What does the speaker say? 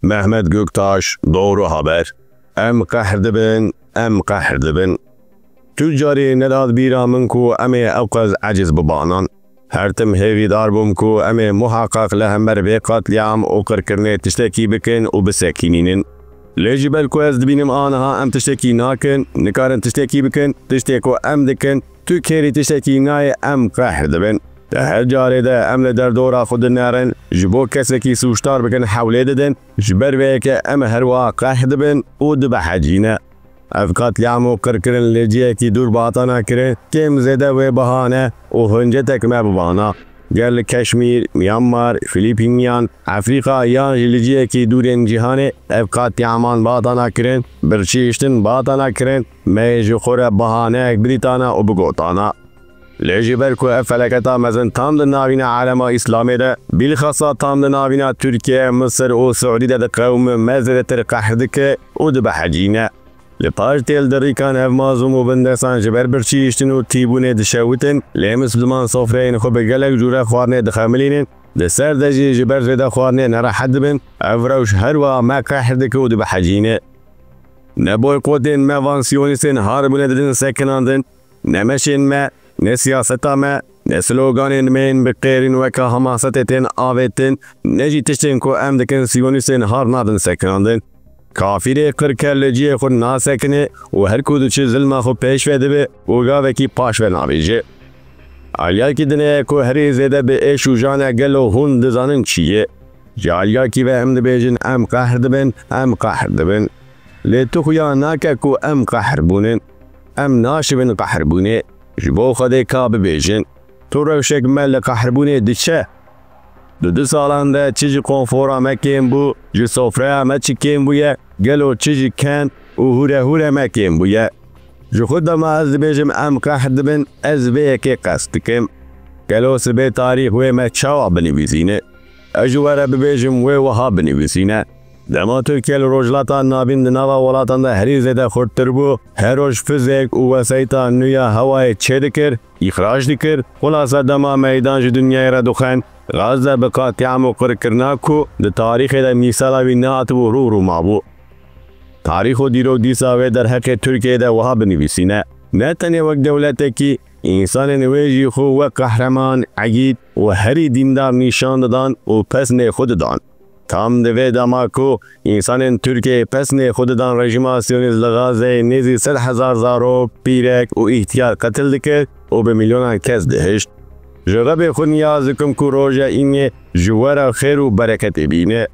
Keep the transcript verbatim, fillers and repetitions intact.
Mehmet Göktaş, Doğru Haber. Em qehr dibin, em qehr dibin. Tu carê nedat bîra min ku em ê ew qas eciz bibanan. Her tim hêvîdar bûm ku em ê muheqeq li hember vê qetlîam û qirkirinê tiştekî bikin û bisekînînin. Lê ji ber ku ez dibînim aniha em tiştekî nakin, nikarin tiştekî bikin, tiştê ku em dikin, tu kêrî tiştekî nayê, em qehr dibin. Di her carê de em li derdora xwe dinerin, ji bo kesekî sûcdar bikin hewlê didin, ji ber vê yekê em her wiha qehr dibin û dibehecîne. Ev qetlîam û qirkirin li cihekî dûr bi hatana kirin, kêm zêde wê bihane û huncetek me bibana. Ger li Keşmîr, Myanmar, Filîpîniyan, Efrîka yan jî li cihekî dûrên cîhanê ev qetlîaman bi hatana kirin, birçî hiştin bi hatana kirin, me yê ji xwe re bahaneyek bidîtana û bigotana. Lê ji ber ku ev felaketa mezin tam di navîna alema Îslamê de, bîlxasa tam di navîna Tirkiye, Misir û Siûdî de diqewime, me zêdetir qehr dike û dibehecîne. Li paş têl di rîkan ev mazlûm û bindesan ji ber birçî hiştin û tîbûnê dişewitin, lê misliman sofreyên xwe bi gelek cûre xwarinê dixemilînin, di ser de jî ji ber zêde xwarinê nerehet dibin, ev rewş her wiha me qehr dike û dibehecîne. Ne boykotên me van siyonîstên har bûne didin sekinandin, ne meşên me, ne siyaseta me, ne sloganên me yên bi qêrîn weke hemasetê tên avêtin, ne jî tiştên ku em dikin siyonîstên har nadin sekinandin. Kafirê qirker li cihê xwe nasekine û her ku diçe zilma xwe pêş ve dibe û gavekî paş ve navêje. Aliyakî din heye ku herî zêde bi êş û jan e, gelo hûn dizanin çi ye? Ji aliyakî ve em dibêjin, em qehr dibin, em qehr dibin. Lê tu xuya nake ku em qehr bûnin. Em naşibin qehr bûnê. Ji bo Xwedê ka bibêjin. Tu rewşek me li qehr bûnê diçe? Di du salan de çi ji konfora me kêm bû, ji sofreya me çi kêm bûye, gelo çi ji ken û hûrehûrê me kêm bûye? Ji xwe dema ez dibêjim em qehr dibin, ez vê yekê qest dikim. Gelo sibê tarîx wê me çawa binivîsîne? Ez ji we re bibêjim wê wiha binivîsîne. Dema Tirkiye li Rojhilata Navîn di nava welatan de herî zêde xurttir bû, her roj fizek û wesayîta nû ya hewayê çêdikir, îxrac dikir, xulasa dema meydan ji dinyayê re dixwend, Gazze bi qetlîam û qirkirina ku di tarîxê de mîsala wî nehatibû rû rû mabû. Tarîx û dîrok dîsa wê derheqê Tirkiyeyê de wiha binivîsîne. Ne tenê wek dewletekî, însanên wê jî xwe wek qehreman, egîd û herî dîndar nîşan didan û pesnê xwe didan. Tam di vê dema ku însanên Tirkiyeyê pesnê xwe didan rejîma Siyonîst li Gazeyê nêzî sed hezar zarok, pîrek û îhtiyar qetil dikir û bi milyonan kes dihişt. Ji Rebê xwe niyaz dikim ku roja înê ji we re xêr û bereketê bîne.